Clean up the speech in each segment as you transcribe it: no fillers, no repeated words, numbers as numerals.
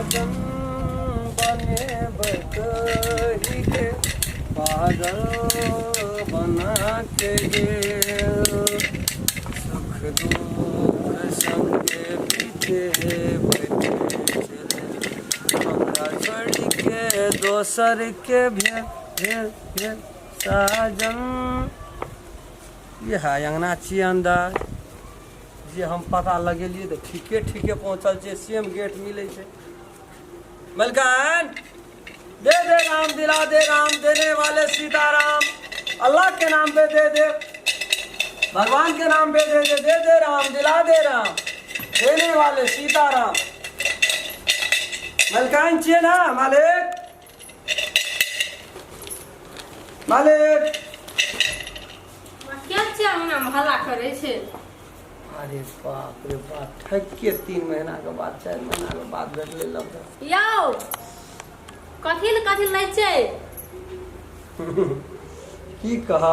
साजन बनेबै कहि के पागल बना के गेल सुख दुख संगे बितेबै हमरा छोड़ि के दोसर के भेल भेल भेल साजन। इएह अङ्गना छियै अन्दर जे हम पता लगेलियै तऽ ठीके ठीके पहुँचल छियै, सेम गेट मिलै छै। मलकान दे दे राम, दिला दे राम, देने वाले सीताराम, अल्लाह के नाम पे दे दे, भगवान के नाम पे दे दे, दे दे राम, दिला दे राम, देने वाले सीताराम। मलकान छियै ना मालिक? मालिक के छै अंगना में हल्ला करै छै? अरे बाप रे बाप, ठक के 3 महीना के बाद 4 महीना के बाद भेटलै लफड़ा। यौ कथी ल कथी लै छै? की कह,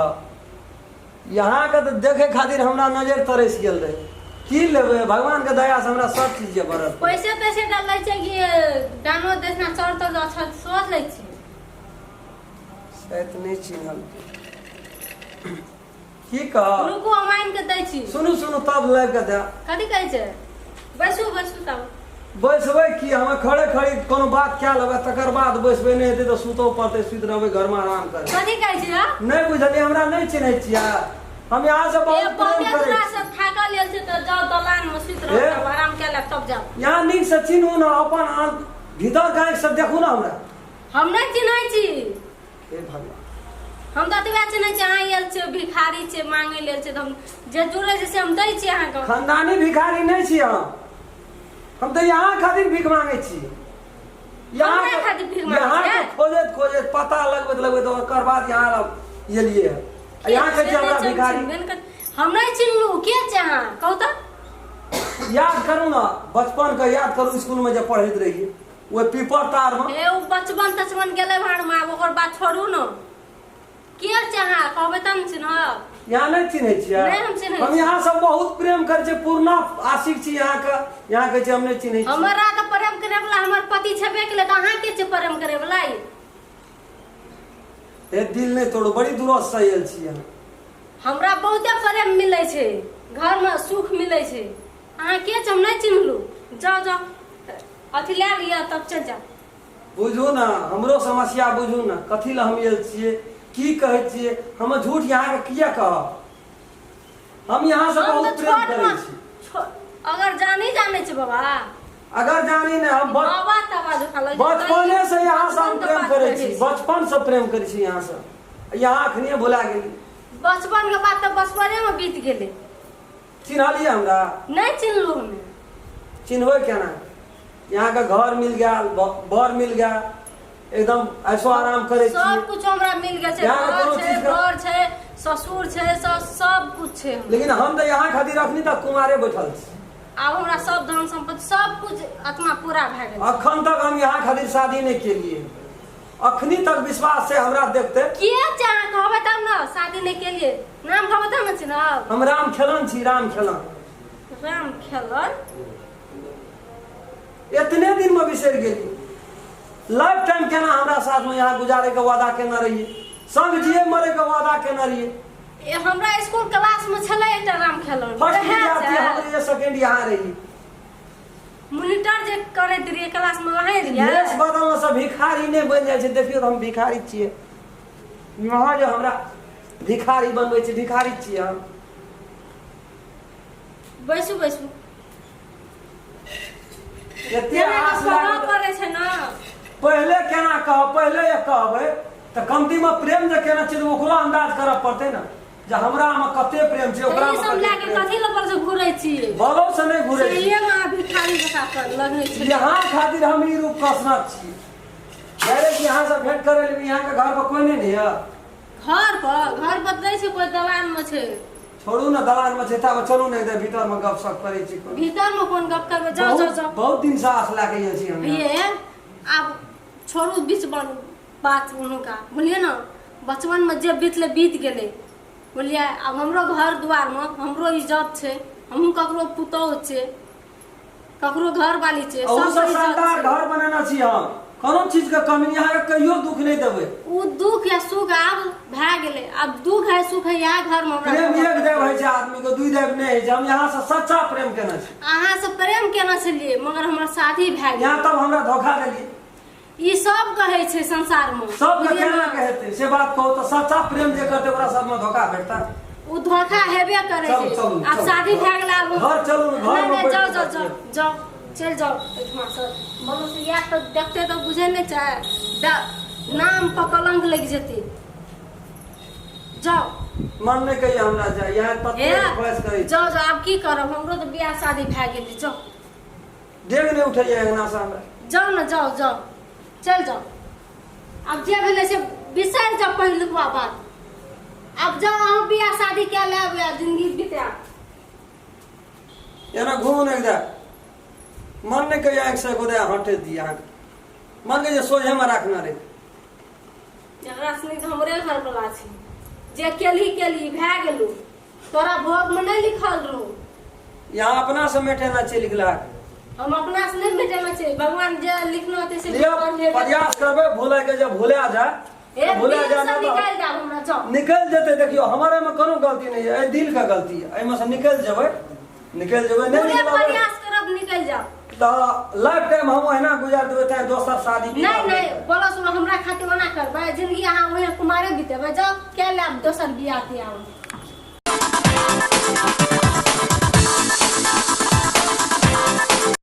यहाँ के तऽ देखे खातिर हमरा नजर तरस गेल रहे। की लेबै, भगवान के दया से हमरा सब चीज जे भरल। पैसे तैसे डाल लै छै कि दानो देखना चढ़ तर अच्छा सोच लै छै? शायद नहीं चिन्हल। की कह, रुकू हम आनि के दै छी। सुनू सुनू तब लाबि के दे। कथी कहै छै? बैसू बैसू तब। बैसबै की, हम खड़े खड़ी कोनो बात कए लेबै तकर बाद बैसबै, नहि हेतै तऽ सुतौ पड़तै, सुति रहबै घरमे आराम करबै। कथी कहै छै? हँ? नहि बुझलियै, हमरा नहि चिन्है छियै? हम यहाँ से ए बहुत प्रेम बहुते करै दूरा छी। से थाकल आयल छै तऽ जाउ दलान में सुति रहू ए? तब आराम कए लेब तब जाउ। यहाँ नीक से चिन्हू ने, अपन भीतर गायक से देखू ने हमरा। हम नहि चिन्है छी। हे भगवान, हम तऽ एतबे चिन्है छी अहाँ आयल छियै भिखारी छियै मांगै लेल छियै तऽ हम जे जुड़ै छै से हम दै छियै अहाँके। खानदानी भिखारी नहि छी हम तऽ यहाँ खातिर भीख मांगै छी। यहाँ हमरा खातिर भीख मांगै यहाँ छियै? के खोजैत खोजैत पता लगबैत लगबैत ओकर बाद यहाँ एलियै हँ। आ यहाँ कहै छियै हमरा से नहि भिखारी? चिन्हबे ने हम नहि चिन्हलू के छै अहाँ, कहू तऽ। याद करू ने बचपन के, याद करू स्कूल में जब पढ़ैत रहियै ओहि पीपर तार में। हे ओ बचपन तचपन गेलै भाड़ में, आब ओकर बात छोड़ू ने। के छै अहाँ कहबै तब ने चिन्हब। यहाँ नहि चिन्है छियै? नहि, हम चिन्है हम छियै। यहाँ सब बहुत प्रेम करै छियै, पूर्णा आशिक छी यहाँ के। यहाँ कहै छै हम नहि चिन्है छियै? हमरा तऽ प्रेम करे वाला हमर पति छेबे केलै तऽ अहाँ के छै प्रेम करे वाला? हे दिल नहि तोड़ू, बड़ी दूर से आयल छी अहाँ। हमरा बहुते प्रेम मिलै छै, घर में सुख मिलै छै। अहाँ के छै हम नहि चिन्हलू। जाउ जाउ अथी लए लिअ तब चलि जाउ। बुझू ने हमरो समस्या बुझू ने, कथी लए हम आयल छियै, की कहै छियै। हम झूठ यहाँ के किया कहब? हम यहाँ से हम बहुत तऽ प्रेम छोट करै में छी। अगर जानी जानै छै बाबा, अगर जानी ने हम बाबा तबा दुखा लग बचपने से यहाँ से हम बचपन के प्रेम बात करै कहै छी, छी। बचपन से प्रेम करै छी यहाँ से। यहाँ अखनिये भुला गेली। बचपन के बात तऽ बचपने में बीत गेलै। चिन्हलियै हमरा? नहि चिन्हलू हमे। चिन्हबै केना? यहाँ के घर मिल गया, बर मिल गया, एकदम ऐसो आराम करै छी। सब कुछ हमरा मिल गेल छै, यहाँ घर कोनो छै, चीज के- बर छै, ससुर छै, सब सब कुछ छै हमरा। लेकिन हम तऽ यहाँ खातिर अखनी तक कुमारे बैठल छी। आब हमरा सब धन संपत्ति सब कुछ आत्मा पूरा भए गेल छै। अखन तक हम यहाँ खातिर शादी नहि केलिए, अखनी तक विश्वास छै हमरा देखते। के छै अहाँ कहबै तब ने, शादी नहि केलिए नाम कहबै तब ने चिन्हब। हम राम खेलन छी, राम खेलन। राम खेलन? इतने दिन में बिसरि गेली? लाइफ टाइम केना हमरा साथ में यहाँ गुजारे के वादा केने रहिए, संग जिए मरे के वादा केने रहिए। ए हमरा स्कूल क्लास में छलै एकटा राम खेलन। फर्स्ट वएह विद्यार्थी छै। हम रहिए, सेकंड यहाँ रहिए। मोनिटर जे करैत रहिए क्लास में वहीं रहिए। भेष बदलने से भिखारी नहि बनि जाइ छै। देखियौ तऽ हम भिखारी छियै, यहाँ जे हमरा भिखारी बनबै छै, भिखारी छियै हम। बैसू बैसू। एते केना आस कऽ कहऽ लागल। पड़ै छै ने। पहिले केना कहब? पहिले जे कहबै तऽ कमती में प्रेम जे केना छै तऽ ओकरो अंदाज करऽ पड़तै ने जे हमरा में कते प्रेम छै, ओकरा ई में सब कते लए के प्रेम। कथी लए पर से घुरै छी? बलो से नहि घुरै छी। सहिए में अहाँ भिखारी जकाँ कर लगै छै। यहाँ खातिर हम ई रूप कसना छी। डायरेक्ट यहाँ से भेंट करे लेबै, यहाँ के घर पर कोई नहीं ने है। घर पर घर पर दै छै कोई, दलान में छै। छोड़ू ने दलान में छै, तब चलू ने इधर भीतर में गप सप करै छी कोनो। भीतर में कोन गप करबै? जाओ जाओ जाओ। बहुत दिन से आस लए के गेल छी हम यहाँ। ये आब छोड़ू बीच बन बात हुनका, बुझलियै ने? बचपन में जे बीतलै बीत गेलै, बुझलियै? आब हमरो घर दुआर में हमरो इज्जत छै, हमहूँ ककरो पुतोहु छै, ककरो घर वाली छै, अहू सबके सब इज्जत शानदार छै। घर बनेने छी हम, कोनो चीज के कमी नहि, अहाँके कहियो दुख नहि देबै। ओ दुख या सुख आब भए गेलै, आब दुख है सुख है इएह घरमे हमरा। प्रेम एक देव होइ छै आदमी के, दुई देव नहि होइ छै। हम यहाँ से सच्चा प्रेम केने छी। अहाँ से प्रेम केने छलियै मगर हमर शादी भए गेल। यहाँ तब हमरा धोखा देलियै। ई सब कहै छै संसार में। सबके बुझलियै केना ने? के हेतै से बात कहू तऽ? सच्चा प्रेम जे करतै ओकरा साथमे धोखा भेटतै? ओ धोखा हेबे करै चलू, छै। चलू, आब चलू। शादी भए गेल आब घर चलू, घर नहि मे नहि बैठ जाउ के जाउ बात जाउ जाउ, चलि जाउ एहिठमा से। मनुष्य इएह तऽ देखते तऽ बुझै नहि छै, नाम पर कलंक लागि जेतै। जाउ। मन नहि कहिए हमरा जाय, यहाँ हे तते बहस करै छी। जाउ जाउ, आब की करब, हमरो तऽ बियाह शादी भए गेलै। जाउ। डेग नहि उठैया अंगना से हमरा। जाउ ने, जाउ जाउ, चलि जाउ। आब जे भेलै से बिसरि जाउ पहिलुकवा बात। आब जाउ अहाँ, बियाह शादी कए लेब आ जिंदगी बितायब। एना घूम नहि जाय, मन नहि कहिए आँखि से गोदय हटे दी अहाँके, मन के जे सोझेमे राखने रही। एकरा से नीक हमरे घर वाला छै जे केलही केलही भए गेलू, तोरा भोग में नहीं लिखल रहू। यहाँ अपना से मेटेना छै लिखला। हम अपना से नहीं मेटेना छै, भगवान जे लिखना होते से लिअ, भगवान हेबे। प्रयास करबै भूलै के, जब भूला जाय एक भूला दिल जाय से ने तऽ निकालि देब हमरा, जाओ। निकलि जेतै। देखियौ, हमर एहिमे कोनो गलती नहि है, एहि दिल के गलती है। एहिमे से निकलि जेबै, निकलि जेबै, नहि पूरे निकलबै प्रयास करब, निकलि जाओ। तऽ लाइफ टाइम हम ओहिना गुजार देबै, तैं दोसर शादी विवाह नहीं नहीं, बोलो सुनो, हमरा खातिर ओना करबै जिंदगी अहाँ ओहे कुमारे बितेबै? जाओ, के लेब दोसर बियाह तियाह।